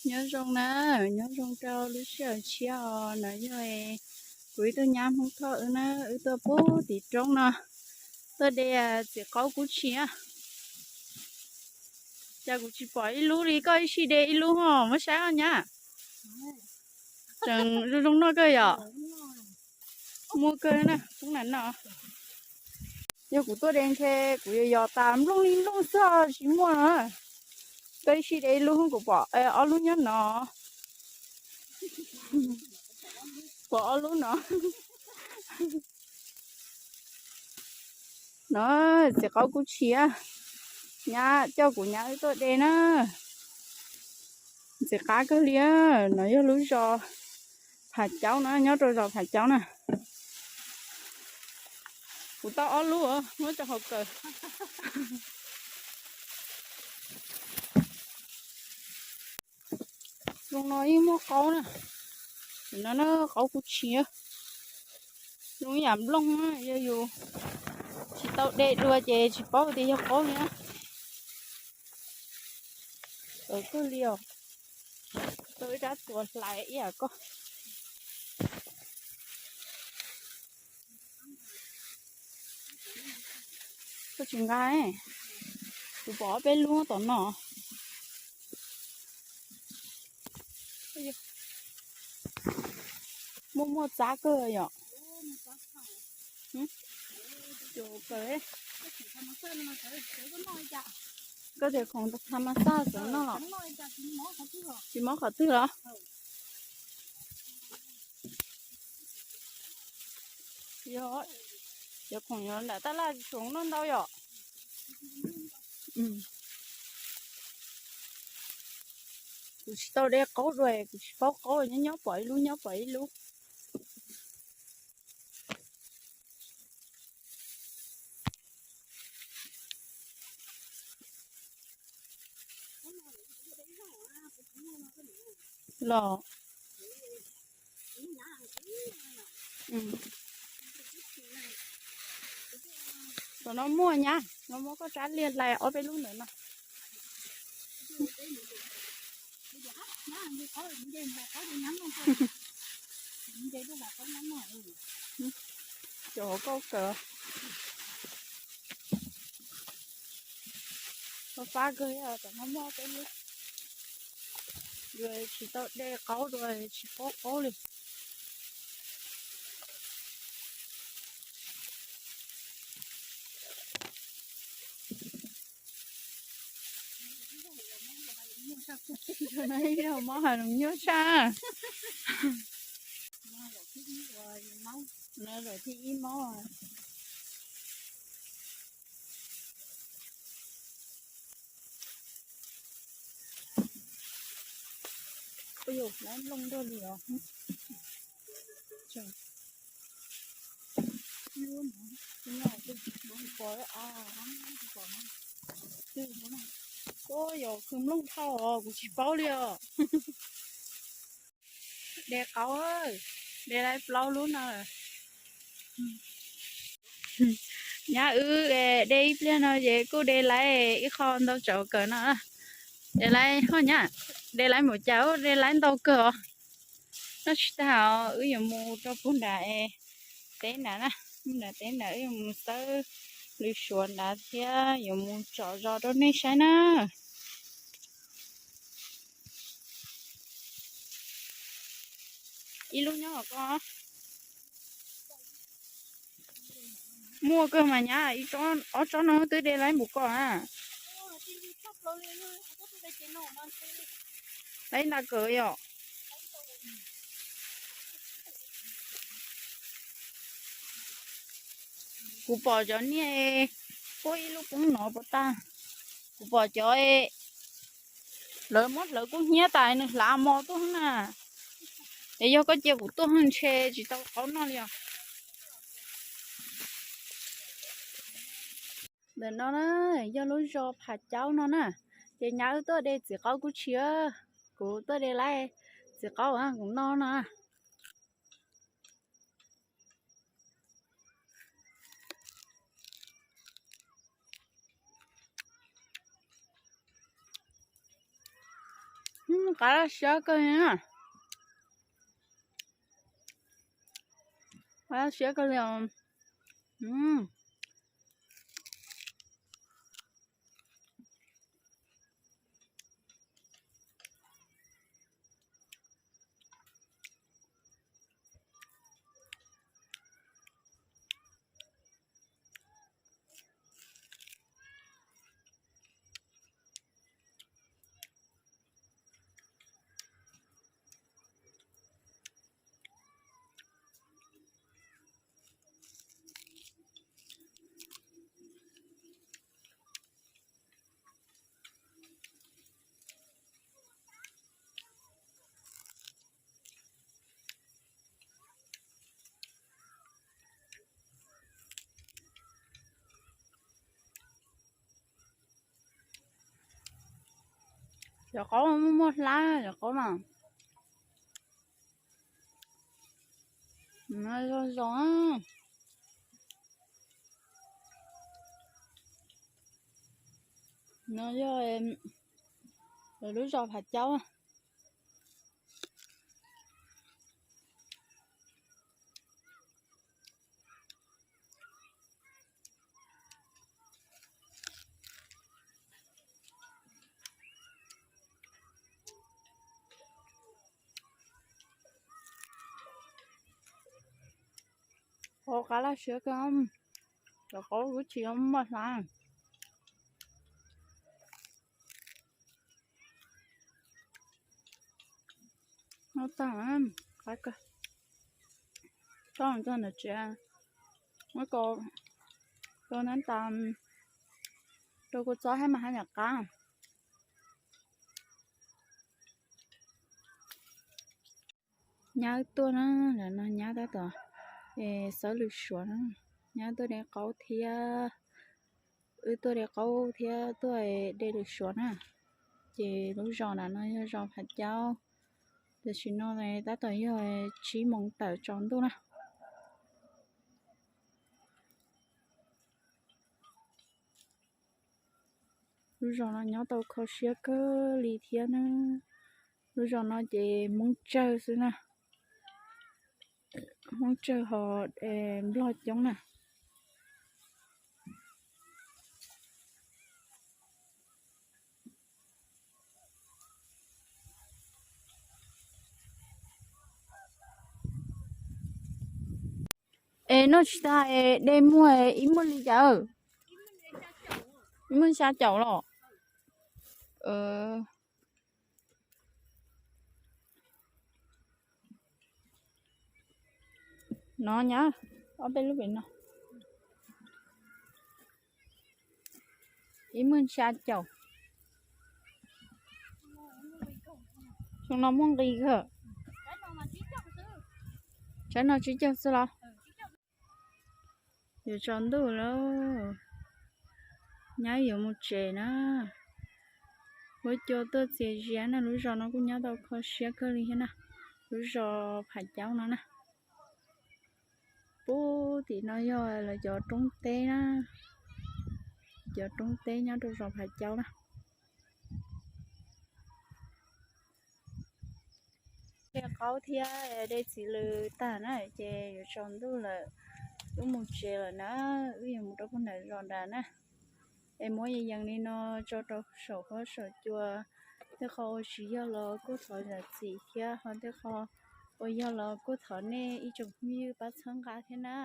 Nyob zoo na, nyob zoo rau lub sij hawm tshiab os. No yog kuv ib tug nyab Hmoob Thoj wb na, wb tuaj pub tim roob no, tuaj de txiv qaub kub tshis. Cas kuv tsis pom ib lub li, koj ib sij de ib lub ho muab saib os nyab. Tseem zoo zoo noj kawg yom. Muaj kawg na, poob na no. Yog kuv tuaj de ntshe kuv yuav yos tas nplooj li nplooj xwb tsis muaj no. Koj ib sij de ib lub, kuv pom ob lub nyob no. Pom ob lub no. No, txiv qaub kub tshis, nyab coj kuv nyab wb tuaj de na. Ntxim qab kawg li. No yog lub zos Phav Caub na, nyob rau zos Phav Caub na. Kuv tau ob lub muab rau hauv kawm. Zoo no yeej muaj qaub na. No na, qaub kub tshis, zoo ib yam nplooj na, yog yus tsis tau de dua ces tsis paub tias yog qaub li na. Txawv kawg li os. Tau ib rab txuas hlais ib yam koj. Koj tsis nqa, kuv pom ob peb lub tom no. Muaj muaj txab kawg yom. Koj tias khoom tha ma xaj xwb no los tsis mob qhov twg los? Yog, cov khoom nyob nram tab laj tsis tshua noj ntau yom. Kuv tsis tau de qaub dua, kuv tsis paub qaub, nyob nyob pom ib lub nyob pom ib lub. Los, tom no muaj nyab, no muab koj rab liag hlais ob peb lub ntawm no. Cov hauv kauj kawg. Fab fab kawg, tom no muaj ob peb lub. Yus tsis tau de qaub dua tsis paub qaub li. Mob ha nyuaj tshaj. No zaum thib ib mob. Ua yus lab nplooj nrog li os. Ua yus khwv nplooj dhau os, kuv tsis paub li os. De qaub, de lawm plaub lub no. Nyab wb de ib pliag no ces kuj de lawm ib qho ntau tsav kawm no. De lawm ho nyab, de lawm npaum cas, de lawm ntau kawg os. Noj tsis tag os, wb yuav mus rau puag nram teb nrad na, nram teb nrad wb yuav mus xawb lwm suav nrad thiab yuav mus tsom zos rau nej saib na. Ib lub nyob hauv ko. Muaj kawg mas nyab, ob tsob no twb de lawm npaum ko na. Lawm nta kawg yom. Kuv pom cov niag, puag ib lub poob no puas tag. Kuv pom cov lawv muab hlawv kub hnyiab tas nws hlav mos tuaj na. Es yog koj cia kuv tuaj ntshe tsis tau qaub noj li os. Ntawm no na, yog lub zos Phav Caub no na, ces nyab wb tuaj de txiv qaub kub tshis, kuv tuaj de lawm txiv qaub kuv noj no. Qab laj siab kawg li na. Qab laj siab kawg li os. Cov qaub muaj muaj hlab cov qaub mas. No zoo zoo. No yog lawv lub zos Phav Caub. Qaub qab laj siab kawg, cov qaub kuj tsis muaj hlab. Noj tag, qab kawg. Tso tag ntawm tsev, muab kau, kau nab tas rau kua txob thiab mas haj yam qab. Nyab wb tuaj na, lawv no nyab tab tom xawb lws suav na, nyab tuaj de qaub thiab, wb tuaj de qaub thiab tuaj de lws suav na. Ces lub zos nram no yog zos Phav Caub, tam sim no tab tom yog tsib moos tawm tsaus ntuj na. Lub zos no nyob tau kho siab kawg li thiab na. Lub zos no ces Hmoob tsawg xwb na. Hmoob tsawg ho Nplog coob na. Es noj tsis tag es de muag ib muag li cas? Ib muag xya caum los? No nyab, ob peb lub pem no. Ib muag xya caum. Xyoo no muaj nqi kawg. Tsawb no tsib caug xwb los? Yuav tsaus ntuj lawm, nyab yuav mus tsev na. Huab cua tuaj txias ziab na, lub zos no kuj nyob tau kho siab kawg li thiab na. Lub zos Phav Caub no na. Pub tim no yog lawv cov roob teb na, cov roob teb nyob rau zos Phav Caub na. De qaub thiab de txiv lws tag na ces yuav tsaus ntuj lawm, wb mus tsev lawm na, wb yuav mus rau puag nram zos nrad na. Es muab yees yees li no tso rau saum huab saum cua, tej qho uas tsis yog los kuj thov zam txim thiab ho tej qho uas yog los kuj thov nej ib tsoom phooj ywg pab txhawb nqa thiab na.